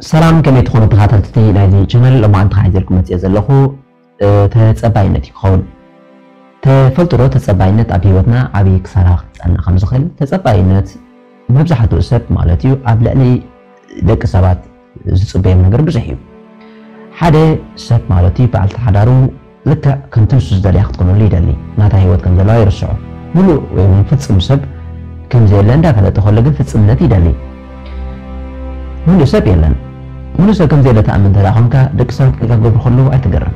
ሰላም፣ ከመይ ትኾኑ ተኸታተልቲ ናይዚ ቻነል? ሎማዓንቲ ክሓይዘልኩም መፅየ ዘለኹ ተፀባይነት እዩ ክኸውን። ተፈልጡ ዶ ተፀባይነት ኣብ ህይወትና ዓብዪ ክሳራ ክፀና ከም ዝኽእል? ተፀባይነት መብዛሕትኡ ሰብ ማለት እዩ ኣብ ልዕሊ ደቂ ሰባት ዝፅበዮም ነገር ብዙሕ እዩ። ሓደ ሰብ ማለት እዩ በዓልቲ ሓዳሩ ልክዕ ከምቲ ንሱ ዝደልያ ክትኮነሉ ይደሊ። ናታ ህይወት ከም ዘለዋ ይርስዖ። ሙሉእ ወይ እውን ፍጹም ሰብ ከም ዘየለ እንዳፈለጠ ከሎ ግን ፍጽምነት ይደሊ። ሙሉእ ሰብ የለን። ሙሉእ ሰብ ከም ዘየለ ትኣምን እንተ ደኣ ኾንካ ደቂ ሰባት ጌጋ ክገብሩ ከለዉ ኣይትገረም።